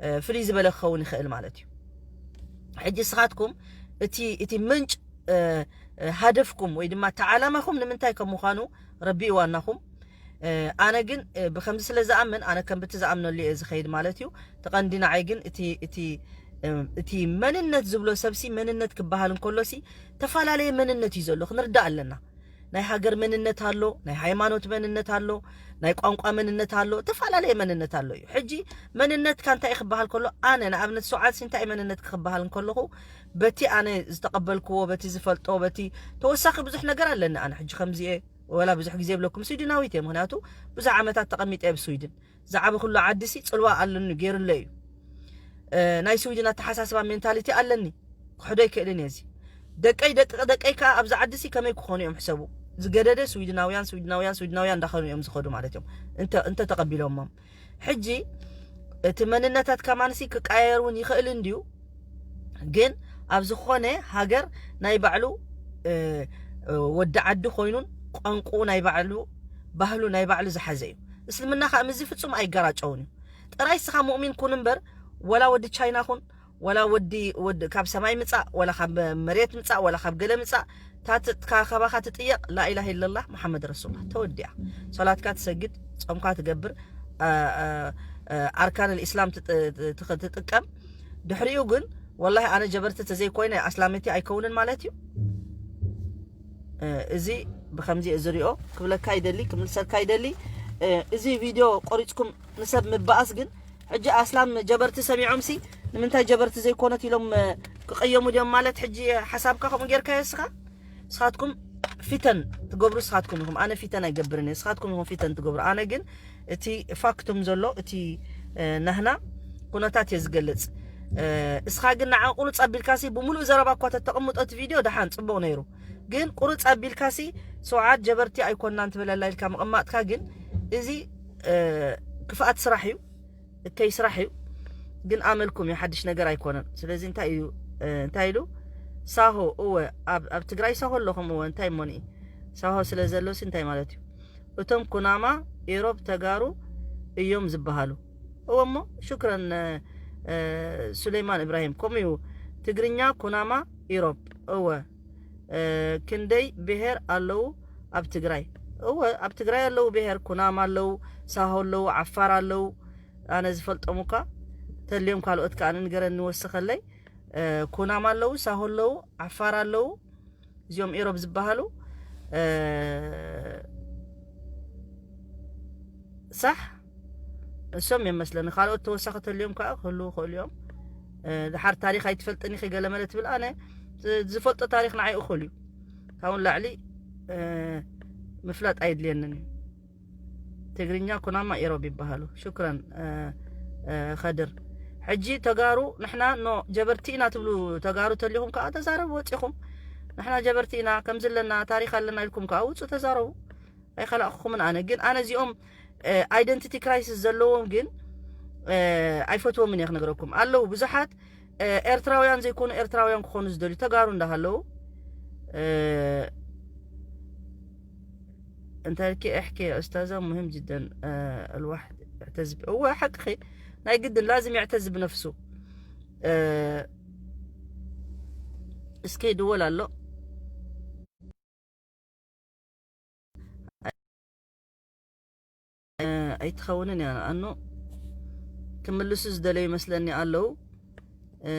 እ፣ ፍልይ ዝበለ ክኸውን ይኽእል ማለት እዩ? ሕጂ ንስኻትኩም እቲ እቲ ምንጭ፣ እ፣ እ፣ ሃደፍኩም ወይ ድማ እቲ ዓላማኹም ንምንታይ ከም ምዃኑ ረቢ ዋናኹም። እ፣ ኣነ ግን፣ እ፣ ብከምዚ ስለ ዝኣምን፣ ኣነ ከም ብቲ ዝኣምነሉ እየ ዝኸይድ ማለት እዩ። እቲ ቀንዲ ንዓይ ግን እቲ እቲ እ፣ እቲ መንነት ዝብሎ ሰብሲ መንነት ክበሃል እንከሎሲ ተፈላለየ መንነት እዩ ዘሎ፣ ክንርዳእ ኣለና። ናይ ሃገር መንነት ኣሎ፣ ናይ ሃይማኖት መንነት ኣሎ፣ ናይ ቋንቋ መንነት ኣሎ፣ እተፈላለየ መንነት ኣሎ እዩ። ሕጂ መንነትካ እንታይ እዩ ክበሃል ከሎ፣ ኣነ ንኣብነት ሰውዓልሲ እንታይ እዩ መንነትካ ክበሃል እንከለኹ፣ በቲ ኣነ ዝተቐበልክዎ፣ በቲ ዝፈልጦ፣ በቲ ተወሳኺ ብዙሕ ነገር ኣለኒ። ኣነ ሕጂ ከምዚ እየ፣ ወላ ብዙሕ ግዜ ይብለኩም ስዊድናዊት እየ፣ ምኽንያቱ ብዙሕ ዓመታት ተቐሚጠ እየ ኣብ ስዊድን። ዝዓበኹሉ ዓዲ ሲ ጽልዋ ኣለኒ ገይሩለይ እዩ። እ፣ ናይ ስዊድን ኣተሓሳስባ ሜንታሊቲ ኣለኒ፣ ክሕዶ ኣይክእልን እየ። እዚ ደቀይ ደቂ ደቀይ ከኣ ኣብዚ ዓዲ ሲ ከመይ ክኾኑ እዮም ሕሰቡ። ዝገደደ ስዊድናውያን ስዊድናውያን ስዊድናውያን እንዳኸኑ እዮም ዝኸዱ ማለት እዮም፣ እንተ እንተ ተቐቢሎሞም። ሕጂ እቲ መንነታት ከማንሲ ክቀያየር እውን ይኽእል እንድዩ፣ ግን ኣብ ዝኾነ ሃገር ናይ ባዕሉ፣ እ፣ እ፣ ወዲ ዓዲ ኮይኑን ቋንቋኡ ናይ ባዕሉ፣ ባህሉ ናይ ባዕሉ ዝሓዘ እዩ። እስልምና ከዓ ምስዚ ፍጹም ኣይገራጨውን እዩ። ጥራይ እስኻ ሙእሚን ኩን እምበር፣ ወላ ወዲ ቻይና ኩን፣ ወላ ወዲ፣ ወዲ ካብ ሰማይ ምጻእ፣ ወላ ካብ መሬት ምጻእ፣ ወላ ካብ ገለ ምጻእ፣ እታ ት-፣ እታ ካባኻ ትጥየቕ ላኢላሃ ኢለላህ መሓመድ ረሱሉላህ። ተወዲኣ። ሶላትካ ትሰግድ፣ ጾምካ ትገብር፣ አ፣ አ፣ አ፣ ኣርካን ልእስላም ትጥ-፣ ትኽ-፣ ትጥቀም። ድሕሪኡ ግን ወላሂ ኣነ ጀበርቲ ተዘይኮይነ ኣስላመይቲ ኣይከውንን ማለት እዩ። እ፣ እዚ ብኸምዚ እየ ዝሪኦ። ክብለካ ይደሊ፣ ክምልሰልካ ይደሊ። እ፣ እዚ ቪድዮ ቆሪጽኩም ንሰብ ምባኣስ ግን፣ ሕጂ ኣስላም ጀበርቲ ሰሚዖምሲ ንምንታይ ጀበርቲ ዘይኮነት ኢሎም፣ እ፣ ክቐየሙ ድዮም ማለት? ሕጂ ሓሳብካ ከምኡ ጌርካዮ እስኻ? ንስኻትኩም ፊተን ትገብሩ፣ ንስኻትኩም ኢኹም። ኣነ ፊተን ኣይገብርን እየ፣ ንስኻትኩም ኢኹም ፊተን ትገብሩ። ኣነ ግን እቲ ፋክቱም ዘሎ፣ እቲ፣ እ፣ ናህና ኩነታት እየ ዝገልጽ። እ፣ እስኻ ግን ንዓ ቁሩጽ ኣቢልካሲ ብምሉእ ዘረባ እኳ ተተቐምጦ እቲ ቪድዮ ደሓን ጽቡቕ ነይሩ። ግን ቁሩጽ ኣቢልካሲ ሰውዓት ጀበርቲ ኣይኮናን ትብለላ ኢልካ ምቕማጥካ ግን እዚ፣ እ፣ ክፍኣት ስራሕ እዩ፣ እከይ ስራሕ እዩ። ግን ኣመልኩም እዩ፣ ሓድሽ ነገር ኣይኮነን። ስለዚ እንታይ እዩ፣ እ፣ እንታይ ኢሉ? ሳሆ፣ እወ፣ ኣብ፣ ኣብ ትግራይ ሳሆ ኣለኹም፣ እወ፣ እንታይ እሞኒ? ሳሆ ስለ ዘሎሲ እንታይ ማለት እዩ? እቶም ኩናማ ኢሮብ ተጋሩ እዮም ዝበሃሉ። እወ እሞ፣ ሹክረን፣ እ፣ እ፣ ሱሌይማን እብራሂም። ከምኡ እዩ፣ ትግርኛ ኩናማ ኢሮብ። እወ፣ እ፣ ክንደይ ብሄር ኣለዉ ኣብ ትግራይ? እወ፣ ኣብ ትግራይ ኣለዉ ብሄር፣ ኩናማ ኣለዉ፣ ሳሆ ኣለዉ፣ ዓፋር ኣለዉ። ኣነ ዝፈልጦም እኳ ተልዮም፣ ካልኦት ከኣ ንገረኒ ወስኸለይ። እ፣ ኩናማ ኣለዉ፣ ሳሆ ኣለዉ፣ ዓፋር ኣለዉ። እዚኦም ኢሮብ ዝበሃሉ፣ እ፣ ሳሕ እሶም እዮም መስለኒ። ካልኦት ተወሳኺ ተልዮም ከኣ ክህልዉ ይኽእሉ እዮም። እ፣ ድሓር ታሪኽ ኣይትፈልጥን ኢኺ ገለ መለ ትብል። ኣነ ዝ-፣ ዝፈልጦ ታሪኽ ንዓይ እኹል እዩ። ካብኡ ንላዕሊ፣ እ፣ ምፍላጥ ኣየድልየንን እዩ። ትግርኛ ኩናማ ኢሮብ ይበሃሉ። ሹክረን፣ እ፣ እ፣ ኸድር። ሕጂ ተጋሩ ንሕና ኖ ጀበርቲ ኢና ትብሉ ተጋሩ ተሊኹም ከኣ ተዛረቡ ወጺኹም። ንሕና ጀበርቲ ኢና፣ ከምዚ ኣለና፣ ታሪኽ ኣለና ኢልኩም ከኣ ውጹ ተዛረቡ። ኣይኸላእኩኹምን ኣነ። ግን ኣነ እዚኦም፣ እ፣ ኣይደንቲቲ ክራይሲስ ዘለዎም ግን፣ እ፣ ኣይፈትዎምን እየ ክነግረኩም። ኣለዉ ብዙሓት፣ እ፣ ኤርትራውያን ዘይኮኑ ኤርትራውያን ክኾኑ ዝደልዩ ተጋሩ እንዳሃለዉ፣ እ፣ انت لك احكي يا استاذة، مهم جدا. آه، الواحد يعتز ب-، هو حق خي، ናይ ግድን ላዝም يعتز ብነፍሱ። እ፣ እስከ ይድወል ኣሎ። እ፣ ኣይትኸውንን እያ። ኣኖ ክምልሱ ዝደለዩ ይመስለኒ ኣለዉ። እ፣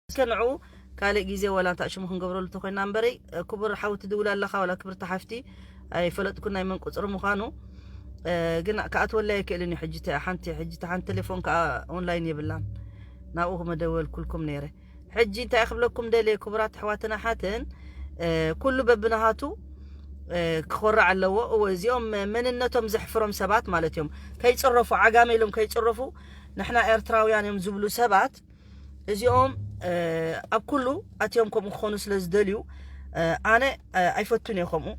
እስከ ንዑ ካልእ ግዜ ዋላ እንታይ ሽሙ ክንገብረሉ ተኮይና እምበረይ፣ እ፣ ክቡር ሓው ትድውል ኣለኻ ዋላ ክብርቲ ሓፍቲ፣ ኣይፈለጥኩን ናይ መን ቁጽሪ ምዃኑ፣ እ፣ ግን ክኣትወለይ ኣይክእልን እዩ። ሕጂ ተ-፣ ሓንቲ፣ ሕጂ ተ-፣ ሓንቲ ቴሌፎን ከኣ ኦንላይን የብላን። ናብኡ ክመደወልኩልኩም ነይረ። ሕጂ እንታይ ክብለኩም ደልየ ክቡራት ኣሕዋትን ኣሓትን፣ እ፣ ኩሉ በብናሃቱ፣ እ፣ ክኾርዕ ኣለዎ። እወ፣ እዚኦም መንነቶም ዘሕፍሮም ሰባት ማለት እዮም። ከይጽረፉ፣ ዓጋመ ኢሎም ከይጽረፉ፣ ንሕና ኤርትራውያን እዮም ዝብሉ ሰባት፣ እዚኦም፣ እ፣ ኣብ ኩሉ ኣትዮም ከምኡ ክኾኑ ስለ ዝደልዩ፣ እ፣ ኣነ፣ እ፣ ኣይፈቱን እየ ከምኡ።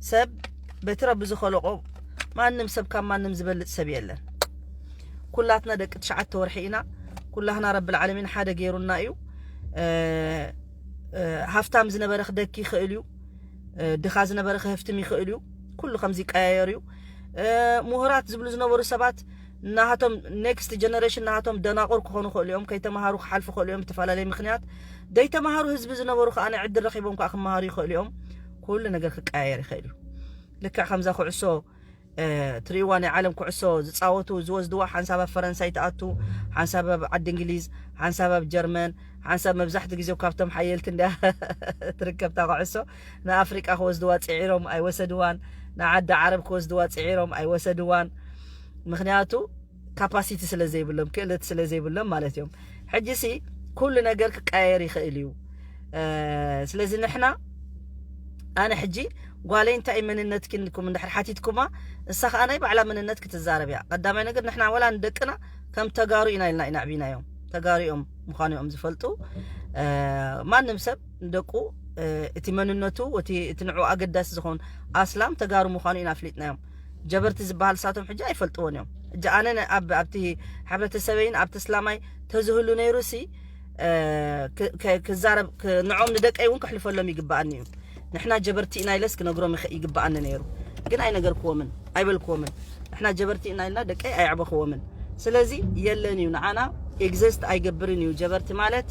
ሰብ በቲ ረቢ ዝኸለቆ፣ ማንም ሰብ ካብ ማንም ዝበልጽ ሰብ የለን። ኩላትና ደቂ ትሽዓተ ወርሒ ኢና። ኩላህና ረብል ዓለሚን ሓደ ገይሩና እዩ። እ፣ እ፣ ሃፍታም ዝነበረ ክደኪ ይኽእል እዩ። እ፣ ድኻ ዝነበረ ክህፍትም ይኽእል እዩ። ኩሉ ከምዚ ይቀያየር እዩ። እ፣ ምሁራት ዝብሉ ዝነበሩ ሰባት ናሃቶም ኔክስት ጀነሬሽን ናሃቶም ደናቑር ክኾኑ ይኽእሉ እዮም። ከይተምሃሩ ክሓልፉ ይኽእሉ እዮም ብተፈላለየ ምኽንያት። ደይተምሃሩ ህዝቢ ዝነበሩ ከኣ ናይ ዕድል ረኺቦም ከኣ ክመሃሩ ይኽእሉ እዮም። ኩሉ ነገር ክቀያየር ይኽእል እዩ። ልክዕ ከምዛ ኩዕሶ፣ እ፣ ትርእይዋ ናይ ዓለም ኩዕሶ ዝጻወቱ ዝወስድዋ ሓንሳብ ኣብ ፈረንሳይ ትኣቱ፣ ሓንሳብ ኣብ ዓዲ እንግሊዝ፣ ሓንሳብ ኣብ ጀርመን፣ ሓንሳብ መብዛሕትኡ ግዜ ካብቶም ሓየልቲ እንድያ ትርከብ እታ ኩዕሶ። ንኣፍሪቃ ክወስድዋ ጽዒሮም ኣይወሰድዋን፣ ንዓዲ ዓረብ ክወስድዋ ጽዒሮም ኣይወሰድዋን። ምኽንያቱ ካፓሲቲ ስለ ዘይብሎም፣ ክእለት ስለ ዘይብሎም ማለት እዮም። ሕጂ ሲ ኩሉ ነገር ክቀያየር ይኽእል እዩ። ስለዚ ንሕና ኣነ ሕጂ ጓለይ እንታይ መንነትኪ ኢልኩም እንድሕር ሓቲትኩማ፣ እሳ ከኣ ናይ ባዕላ መንነት ክትዛረብ እያ። ቀዳማይ ነገር ንሕና ወላ ንደቅና ከም ተጋሩ ኢና ኢልና ኢና ኣዕቢናዮም። ተጋሩ እዮም ምዃኑ እዮም ዝፈልጡ። ማንም ሰብ ንደቁ እቲ መንነቱ እቲ እቲ ንዑ ኣገዳሲ ዝኾን ኣስላም ተጋሩ ምዃኑ ኢና ኣፍሊጥናዮም። ጀበርቲ ዝበሃል ሳቶም ሕጂ ኣይፈልጥዎን እዮም። ሕጂ ኣነ ኣብቲ ሕብረተሰበይን ኣብቲ እስላማይ ተዝህሉ ነይሩ ሲ ክዛረብ ንዖም ንደቀይ እውን ክሕልፈሎም ይግባኣኒ እዩ። ንሕና ጀበርቲ ኢና ኢለስ ክነግሮም ይግባኣኒ ነይሩ፣ ግን ኣይነገርክዎምን ኣይበልክዎምን። ንሕና ጀበርቲ ኢና ኢልና ደቀይ ኣየዕበኽዎምን። ስለዚ የለን እዩ፣ ንዓና ኤግዘስት ኣይገብርን እዩ። ጀበርቲ ማለት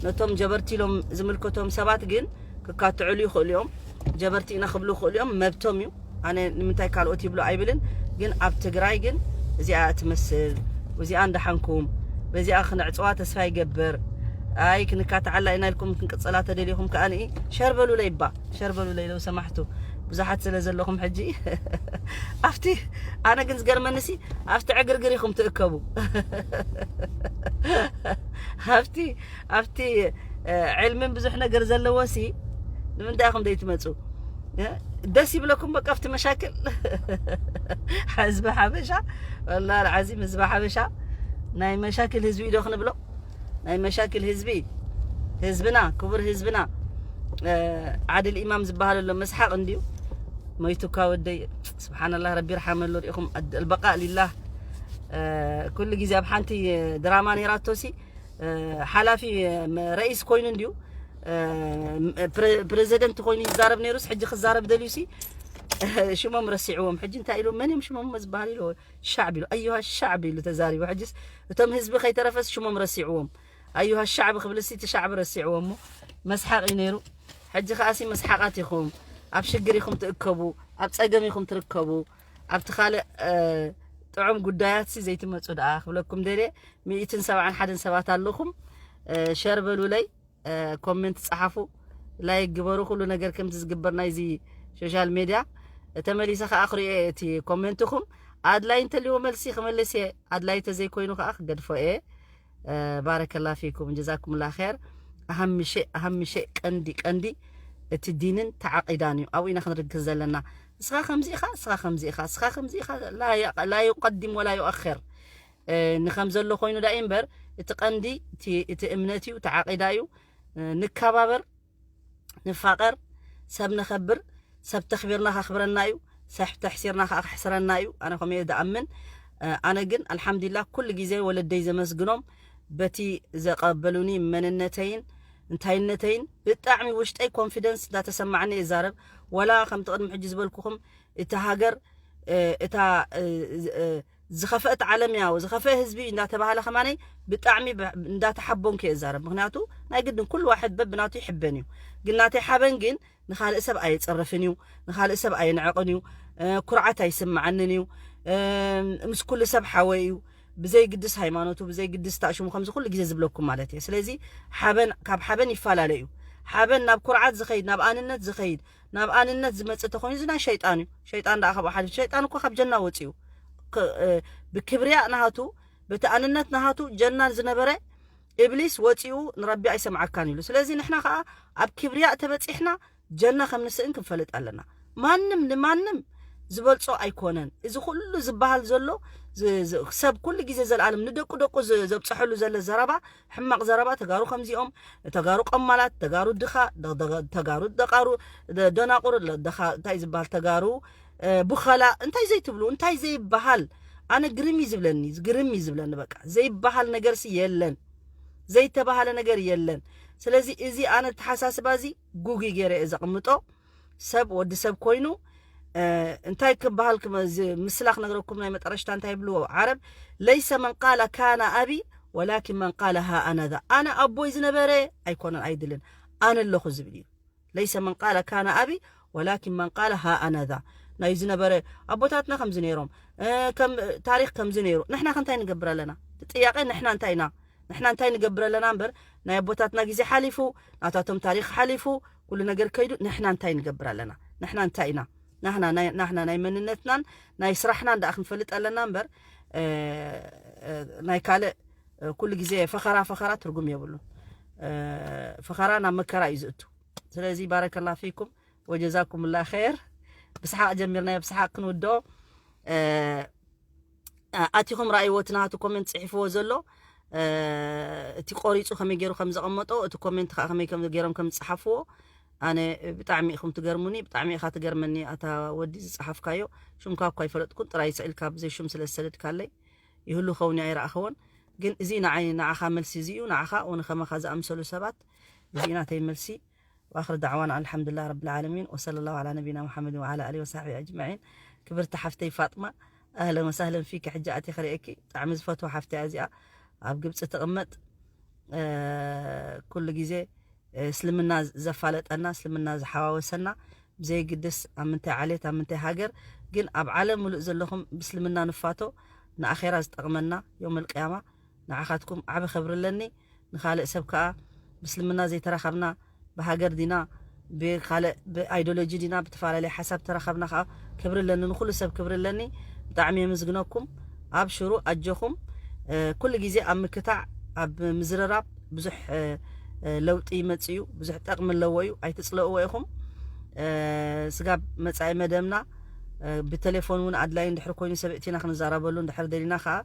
ነቶም ጀበርቲ ኢሎም ዝምልከቶም ሰባት ግን ክካትዕሉ ይኽእሉ እዮም። ጀበርቲ ኢና ክብሉ ይኽእሉ እዮም፣ መብቶም እዩ። ኣነ ንምንታይ ካልኦት ይብሉ ኣይብልን፣ ግን ኣብ ትግራይ ግን እዚኣ እትመስል እዚኣ እንዳሓንኩም በዚኣ ክንዕፅዋ ተስፋ ይገብር። ኣይ ክንካትዓላ ኢና ኢልኩም ክንቅፅላ ተደሊኹም ከኣ ንኢ ሸር በሉለይ እባ ሸር በሉለይ ለው ሰማሕቱ ብዙሓት ስለ ዘለኹም ሕጂ ኣብቲ ኣነ ግን ዝገርመንሲ ኣብቲ ዕግርግር ኢኹም ትእከቡ ኣብቲ ኣብቲ ዕልምን ብዙሕ ነገር ዘለዎ ሲ ንምንታይ ኢኹም ዘይትመፁ? ደስ ይብለኩም በቃ ኣብቲ መሻክል ህዝቢ ሓበሻ ወላ ዓዚም ህዝቢ ሓበሻ ናይ መሻክል ህዝቢ ኢዶ ክንብሎ ናይ መሻክል ህዝቢ ህዝብና ክቡር ህዝብና ዓድል ኢማም ዝበሃል ኣሎ መስሓቅ እንድዩ ሞይቱካ ወደይ ስብሓንላህ ረቢ ርሓመሉ ሪኢኹም ኣልበቃእ ሊላህ ኩሉ ግዜ ኣብ ሓንቲ ድራማ ነይራቶሲ ሓላፊ ረኢስ ኮይኑ እንድዩ ፕሬዚደንት ኮይኑ ይዛረብ ነይሩስ ሕጂ ክዛረብ ደልዩሲ ሽሞም ረሲዕዎም ሕጂ እንታይ ኢሉ መን እዮም ሽሞም ዝበሃል ኢሉ ሻዕብ ኢሉ ኣዩሃ ሻዕብ ኢሉ ተዛሪቡ ሕጂስ እቶም ህዝቢ ከይተረፈስ ሽሞም ረሲዕዎም ኣዩሃ ሻዕብ ክብልሲ እቲ ሻዕብ ረሲዕዎ እሞ መስሓቅ እዩ ነይሩ ሕጂ ከኣሲ መስሓቃት ኢኹም ኣብ ሽግር ኢኹም ትእከቡ ኣብ ፀገም ኢኹም ትርከቡ ኣብቲ ካልእ ጥዑም ጉዳያትሲ ዘይትመፁ ደኣ ክብለኩም ደልየ ሚእትን ሰብዓን ሓደን ሰባት ኣለኹም ሸር በሉለይ ኮሜንት ጸሓፉ ላይክ ግበሩ ኩሉ ነገር ከምቲ ዝግበር ናይዚ ሶሻል ሜድያ ተመሊሰ ከኣ ክሪኦ እቲ ኮሜንትኹም ኣድላይ እንተልዎ መልሲ ክመልስ እየ ኣድላይ ተዘይኮይኑ ከኣ ክገድፎ እየ ባረከላ ፊኩም ጀዛኩምላ ኸር ኣሃም ሸእ ኣሃም ሸእ ቀንዲ ቀንዲ እቲ ዲንን ተዓቂዳን እዩ ኣብኡ ኢና ክንርክዝ ዘለና እስኻ ከምዚ ኢኻ እስኻ ከምዚ ኢኻ እስኻ ከምዚ ኢኻ ላ ዩቀድም ወላ ዩኣኸር ንኸም ዘሎ ኮይኑ ዳኢ እምበር እቲ ቀንዲ እቲ እምነት እዩ እቲ ዓቂዳ እዩ ንከባበር ንፋቀር ሰብ ነኸብር ሰብ ተኽቢርና ከኽብረና እዩ ሰብ ተሕሲርና ከዓ ከሕስረና እዩ ኣነ ከምኡ እየ ዝኣምን ኣነ ግን ኣልሓምዱሊላ ኩሉ ግዜ ወለደይ ዘመስግኖም በቲ ዘቀበሉኒ መንነተይን እንታይነተይን ብጣዕሚ ውሽጠይ ኮንፊደንስ እንዳተሰማዓኒ እዛረብ ወላ ከምቲ ቅድሚ ሕጂ ዝበልኩኹም እቲ ሃገር እታ ዝኸፈአት ዓለም እያ ዝኸፈአ ህዝቢ እዩ እንዳተባሃለ ከማነይ ብጣዕሚ እንዳተሓቦንኩ እየ እዛረብ ምክንያቱ ናይ ግድን ኩሉ ዋሕድ በብናቱ ይሕበን እዩ ግን ናተይ ሓበን ግን ንኻልእ ሰብ ኣየፅርፍን እዩ ንኻልእ ሰብ ኣየንዕቕን እዩ ኩርዓት ኣይስምዓንን እዩ ምስ ኩሉ ሰብ ሓወይ እዩ ብዘይ ግድስ ሃይማኖቱ ብዘይ ግድስ ታሽሙ ከምዚ ኩሉ ግዜ ዝብለኩም ማለት እየ ስለዚ ሓበን ካብ ሓበን ይፈላለ እዩ ሓበን ናብ ኩርዓት ዝኸይድ ናብ ኣንነት ዝኸይድ ናብ ኣንነት ዝመጽእ ተኾይኑ እዚ ናይ ሸይጣን እዩ። ሸይጣን ደኣ ካብኡ ሓሊፉ ሸይጣን እኮ ካብ ጀና ወጺኡ ብክብርያ ናሃቱ በቲ ኣንነት ናሃቱ ጀና ዝነበረ እብሊስ ወጺኡ ንረቢ ኣይሰምዓካን ኢሉ። ስለዚ ንሕና ከኣ ኣብ ክብርያ ተበጺሕና ጀና ከም ንስእን ክንፈልጥ ኣለና። ማንም ንማንም ዝበልጾ ኣይኮነን። እዚ ኩሉ ዝበሃል ዘሎ ሰብ ኩሉ ግዜ ዘልኣለም ንደቁ ደቁ ዘብጽሐሉ ዘለ ዘረባ ሕማቕ ዘረባ ተጋሩ ከምዚኦም ተጋሩ ቆማላት ተጋሩ ድኻ ተጋሩ ደቃሩ ደናቁር ደኻ እንታይ ዝበሃል ተጋሩ ቡኸላ እንታይ ዘይትብሉ እንታይ ዘይበሃል ኣነ ግርም እዩ ዝብለኒ ግርም እዩ ዝብለኒ በቃ ዘይበሃል ነገርሲ የለን ዘይተባሃለ ነገር የለን ስለዚ እዚ ኣነ ተሓሳስባ እዚ ጉጉይ ገይረ እየ ዘቕምጦ ሰብ ወዲ ሰብ ኮይኑ እንታይ ክበሃል ምስላ ክነግረኩም ናይ መጠረሽታ እንታይ ይብልዎ ዓረብ ለይሰ መን ቃለ ካነ ኣቢ ወላኪን መን ቃለ ሃ ኣነዛ ኣነ ኣቦይ ዝነበረ ኣይኮነን ኣይድልን ኣነ ኣለኹ ዝብል እዩ ለይሰ መን ቃለ ካነ ኣቢ ወላኪን መን ቃለ ሃ ኣነዛ ናይ ዝነበረ ኣቦታትና ከምዚ ነይሮም ከም ታሪክ ከምዚ ነይሩ ንሕና ከንታይ ንገብር ኣለና ጥያቄ ንሕና እንታይ ኢና ንሕና እንታይ ንገብር ኣለና እምበር፣ ናይ ኣቦታትና ግዜ ሓሊፉ፣ ናታቶም ታሪኽ ሓሊፉ፣ ኩሉ ነገር ከይዱ፣ ንሕና እንታይ ንገብር ኣለና? ንሕና እንታይ ኢና? ናህና ናይ፣ ናህና ናይ መንነትናን ናይ ስራሕናን ደኣ ክንፈልጥ ኣለና እምበር፣ እ፣ እ፣ ናይ ካልእ፣ እ፣ ኩሉ ግዜ ፈኸራ፣ ፈኸራ ትርጉም የብሉን። እ፣ ፈኸራ ናብ መከራ እዩ ዝእቱ። ስለዚ ባረከላ ፊኩም ወጀዛኩምላ ኸይር። ብስሓቕ ጀሚርናዮ፣ ብስሓቕ ክንውድኦ። እ፣ ኣቲኹም ረኣይዎ፣ እቲ ናቱ ኮሜንት ጽሒፍዎ ዘሎ፣ እ፣ እቲ ቆሪጹ ከመይ ገይሩ ከም ዘቐመጦ፣ እቲ ኮሜንት ከኣ ከመይ ከም ገይሮም ከም ዝጸሓፍዎ፣ ኣነ ብጣዕሚ ኢኹም ትገርሙኒ፣ ብጣዕሚ ኢኻ ትገርመኒ። ኣታ ወዲ ዝጸሓፍካዮ፣ ሽምካ እኳ ኣይፈለጥኩን፣ ጥራይ ስዒልካ ብዘይ ሽም ስለ ዝሰደድካለይ ይህሉ ኸውን ኣይረኣኸዎን። ግን እዚ ንዓይ፣ ንዓኻ መልሲ እዚ እዩ፣ ንዓኻ ወንኸማኻ ዝኣምሰሉ ሰባት፣ እዚ እዩ ናተይ መልሲ። واخر دعوانا الحمد لله رب العالمين، وصلى الله على نبينا محمد وعلى اله وصحبه اجمعين. ክብርቲ ሓፍተይ ፋጥማ፣ ኣህለን ወሳህለን ፊኪ። ሕጂ ኣቲ ክርእየኪ፣ ብጣዕሚ ዝፈትዋ ሓፍተይ እዚኣ፣ ኣብ ግብፂ ትቕመጥ። እ፣ ኩሉ ግዜ፣ እ፣ እስልምና ዘፋለጠና፣ እስልምና ዝሓዋወሰና፣ ብዘይግድስ ኣብ ምንታይ ዓሌት፣ ኣብ ምንታይ ሃገር፣ ግን ኣብ ዓለም ሙሉእ ዘለኹም ብእስልምና ንፋቶ፣ ንኣኼራ ዝጠቕመና የውመል ቅያማ። ንዓኻትኩም ዓቢ ክብሪ ኣለኒ። ንኻልእ ሰብ ከኣ ብእስልምና ዘይተራኸብና፣ ብሃገር ዲና፣ ብኻልእ ብኣይዲዮሎጂ ዲና፣ ብተፈላለየ ሓሳብ ተራኸብና ከኣ ክብሪ ኣለኒ፣ ንኹሉ ሰብ ክብሪ ኣለኒ። ብጣዕሚ የመስግነኩም። ኣብሽሩ፣ ኣጆኹም። እ፣ ኩሉ ግዜ ኣብ ምክታዕ፣ ኣብ ምዝርራብ ብዙሕ፣ እ፣ እ፣ ለውጢ ይመጽእ እዩ፣ ብዙሕ ጠቕሚ ኣለዎ እዩ። ኣይትጽለእዎ ኢኹም። እ፣ ስጋብ መጻኢ መደብና፣ እ፣ ብቴሌፎን እውን ኣድላይ እንድሕር ኮይኑ፣ ሰብእቲና ክንዛረበሉ እንድሕር ደሊና ከኣ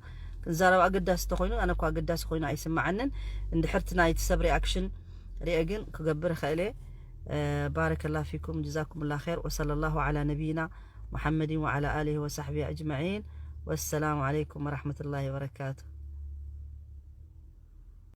ክንዛረብ ኣገዳሲ ተኾይኑ፣ ኣነ እኳ ኣገዳሲ ኮይኑ ኣይስምዓንን። እንድሕር እቲ ናይቲ ሰብ ሪኣክሽን ሪኤ ግን ክገብር እኽእል እየ። እ፣ ባረከላ ፊኩም፣ ጀዛኩምላ ኸይር። ወሰለላሁ ዓላ ነቢይና ሙሐመድን ወዓላ ኣሊሂ ወሳሕቢሂ ኣጅመዒን። ወሰላሙ ዓለይኩም ወራሕመቱላሂ ወበረካቱ።